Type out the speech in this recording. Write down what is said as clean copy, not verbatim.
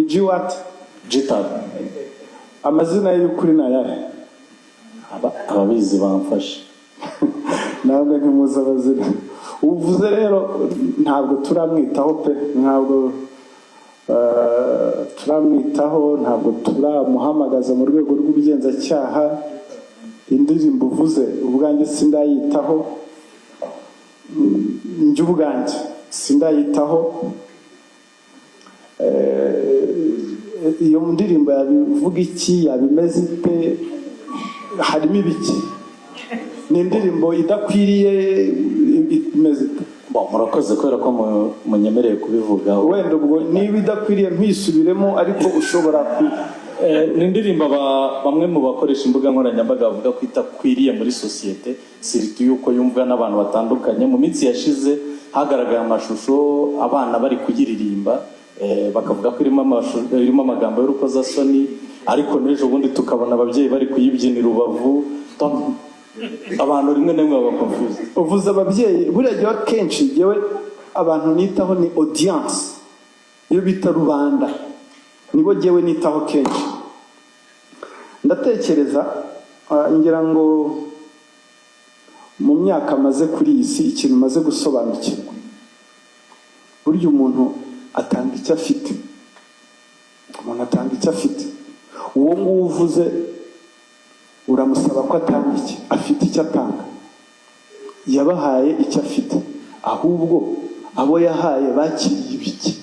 G what? G-Taff. Amazina ye y'ukuri ni ayahe? Ababizi bamfashe. Ntabwo ntimuzi amazina uvuze rero. Ntabwo turamwitaho pe, ntabwo turamwitaho, ntabwo turamuhamagaza mu rwego rw'ubugenzacyaha. Indirimbo uvuze, ubwanjye sindayitaho. Njye ubwanjye sindayitaho. Iyo ndirimbo yabivuga iki? Yabimeze ite? Harimo ibiki? Ni indirimbo idakwiriye? Imeze ite? Bon, murakoze kubera ko munyemereye kubivugaho. Wenda ubwo niba idakwiriye ntisubiremo, ariko ushobora ku Ni indirimbo bamwe mu bakoresha imbuga nkoranyambaga bavuga ko itakwiriye muri sosiyete, surtout yuko yumvwa n'abantu batandukanye. Mu minsi yashize hagaragaye amashusho abana bari kuyiririmba, bakavuga ko irimo amagambo y'urukozasoni, ariko n'ejo bundi tukabona ababyeyi bari kuyibyinira Rubavu. Donc, abantu rimwe na rimwe baba confused. Uvuze ababyeyi, buriya jyewe akenshi, jyewe abantu nitaho ni audience, iyo bita rubanda, nibo jyewe nitaho kenshi. Ndatekereza, ngira ngo mu myaka maze kuri iyi si, ikintu maze gusobanukirwa, burya umuntu atanga icyo afite. Umuntu atanga icyo afite. Uwo nguwo uvuze, uramusaba ko atanga iki? Afite icyo atanga, yabahaye icyo afite. Ahubwo abo yahaye bakiriye ibiki?